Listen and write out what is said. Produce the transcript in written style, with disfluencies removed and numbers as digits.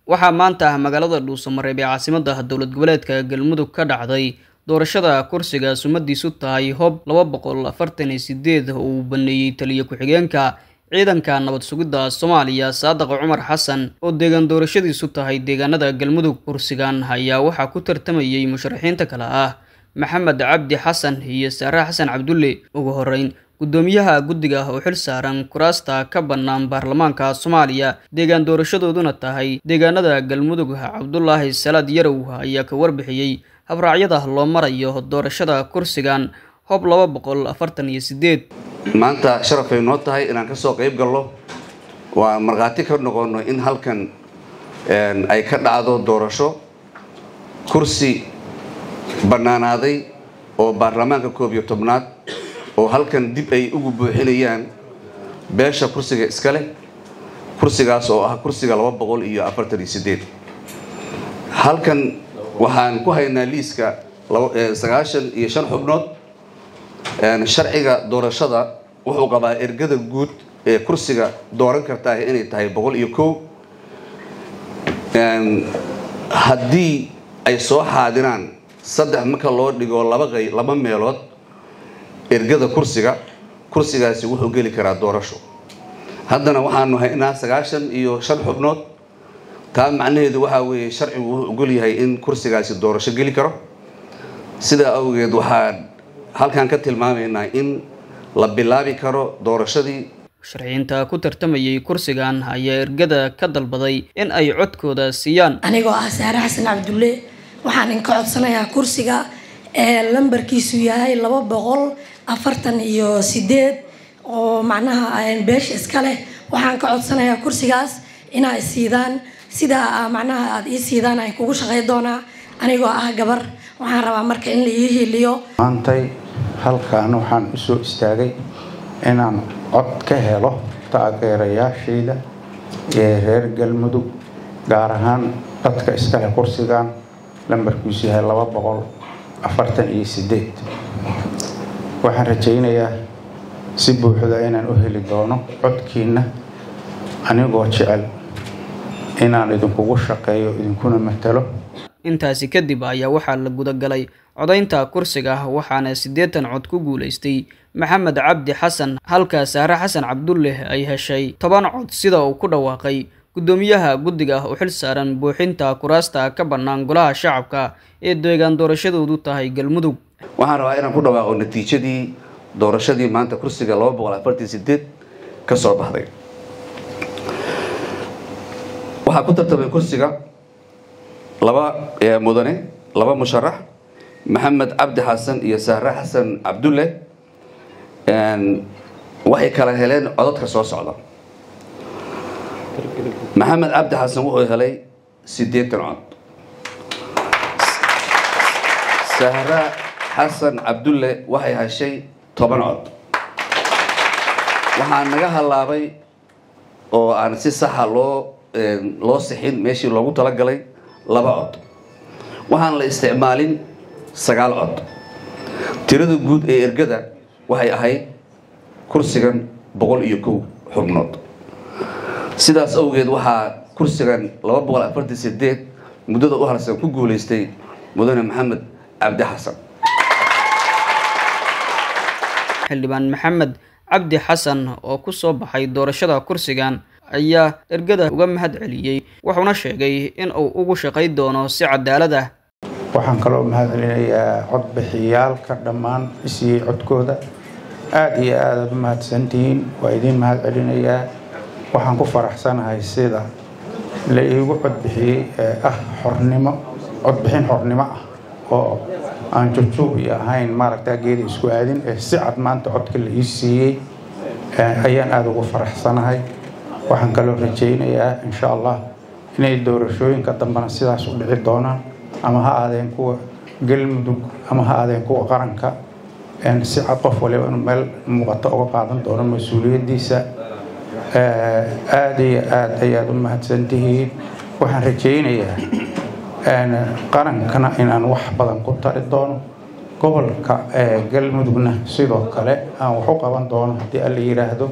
Waxaa maanta magaalada Dhuusamareeb ee caasimadda dowlad goboleedka Galmudug ka dhacday doorashada kursiga sumadiisu tahay Hob 248 oo uu baneeyay taliye ku-xigeenka ciidanka nabad sugidda Soomaaliya Saadaq Cumar Xasan oo deegaan doorashadiisu tahay deegaanada Galmudug. Kursigan ayaa waxaa ku tartamayay musharaxiinta kale ah Maxamed Cabdi Xasan iyo Saare Xasan Cabdulle. Ugu horeyn, gudoomiyaha guddiga oo xil saaran kuraasta ka bannaan baarlamaanka Soomaaliya deegaan doorashadooduna tahay deegaanada Galmudug Cabdulaahi Salaad Yarow ayaa ka warbixiyey habraacyada loo marayo doorashada kursigan Hob 248. Maanta sharafay noo tahay inaan kasoo qayb gallo, waa markhaati ka noqono in halkan ay ka dhacdo doorasho kursi bannaanaaday oo baarlamaanka 11aad oo halkan dib ay ugu buuxinayaan beesha kursiga iska leh, kursigaas oo ah kursiga 248. Halkan waxaan ku haynaa liiska 95 xubnood. Sharciga doorashada wuxuu qabaa ergada guud ee kursiga dooran kartaa inay tahay 101. Haddii ay soo xaadiraan saddex marka loo dhigo laba meelood ergada kursiga, kursigaasi wuxuu geli karaa doorasho. Haddana waxaanu haynaa 95 xubnood. Taa macnaheedu waxaa weeye sharcigu wuxuu ogol yahay in kursigaasi doorasho geli karo. Sidaa awgeed waxaan halkan ka tilmaamaynaa in la bilaabi karo doorashadii. Musharaxiinta ku tartamayay kursigan ayaa ergada ka dalbaday in ay codkooda siiyaan. Anigoo ah Saare Xasan Cabdulle, waxaan inka codsanayaa kursiga ee lambarkiisu yahay 248 oo macnaha beesha iska leh. Waxaan ka codsanayaa kursigaas inaa isiidaan, sidaa macnaha aada ii siidaan aan kugu shaqey doonaa. Anigoo ah gabar, waxaan rabaa marka in la ii hiiliyo. Maantay halkan waxaan usoo istaagay inaan cod ka helo taageerayaashayda ee reer Galmudug, gaar ahaan dadka iskale kursigan lambarkiisu yahay 248. Waxaan rajaynayaa si buuxda inaan u heli doono codkiina, anigoo jecel inaan idinkugu shaqeeyo idinkuna matalo. Intaasi kadib ayaa waxaa la gudagalay codaynta kursiga, waxaana 80 cod ku guulaystay Maxamed Cabdi Xasan, halka Saare Xasan Cabdulle ay heshay 10 cod, sida uu ku dhawaaqay gudoomiyaha guddiga u xil saaran buuxinta kuraasta ka bannaan golaha shacabka ee deegaan doorashadoodu tahay Galmudug. Waxaan rabaa inaan ku dhawaaqo natiijadii doorashadii maanta kursiga 248 ka soo baxday. Waxaa ku tartamay kursiga laba mudane, laba musharax, Maxamed Cabdi Xasan iyo Sahre Xasan Cabdulle. Waxay kala heleen codadka soo socda: Maxamed Cabdi Xasan wuxuu helay 80 cod, Sahra Xasan Cabdulle waxay heshay 10 cod. Waxaa naga halaabay oo aan si saxa loo sixin meeshii loogu talagalay 2 cod, waxaan la isticmaalin 9 cod. Tirada guud ee ergada waxay ahayd kursigan 101 xubnood. Sidaas awgeed waxaa kursigan 248 muddada u harsan ku guulaystay mudane Maxamed Cabdi Xasan. Xildhibaan Maxamed Cabdi Xasan oo ku soo baxay doorashada kursigan ayaa ergada uga mahad celiyey, wuxuuna sheegay in uu ugu shaqay doono si cadaalad ah. Waxaan kaloo mahad celinayaa codbixiyaalka dhammaan isiiyey codkooda. Aada iyo aad aad u mahadsantihiin, waa idiin mahad celinayaa. Waxaan ku faraxsanahay sida la iigu codbixiyey ee ah xornimo, codbixin xornimo ah oo aan jujuub iyo ahayn maaragtaa geeda isku aadin ee si cad maanta codka la ii siiyey ayaan aada ugu faraxsanahay. Waxaan kaloo rajaynayaa insha Allah inay doorashooyinka dambena sidaas u dhici doonaan, ama ha aadeen kuwa Galmudug ama ha aadeen kuwa qaranka, si cad qof waliba inuu meel muuqato uga qaadan doono mas-uuliyaddiisa. Aada iyo aada ayaad u mahadsantihiin. Waxaan rajaynayaa qarankana inaan wax badan ku tari doono, gobolka Galmudugna sidoo kale aan wax u qaban doono haddii Alla yiraahdo.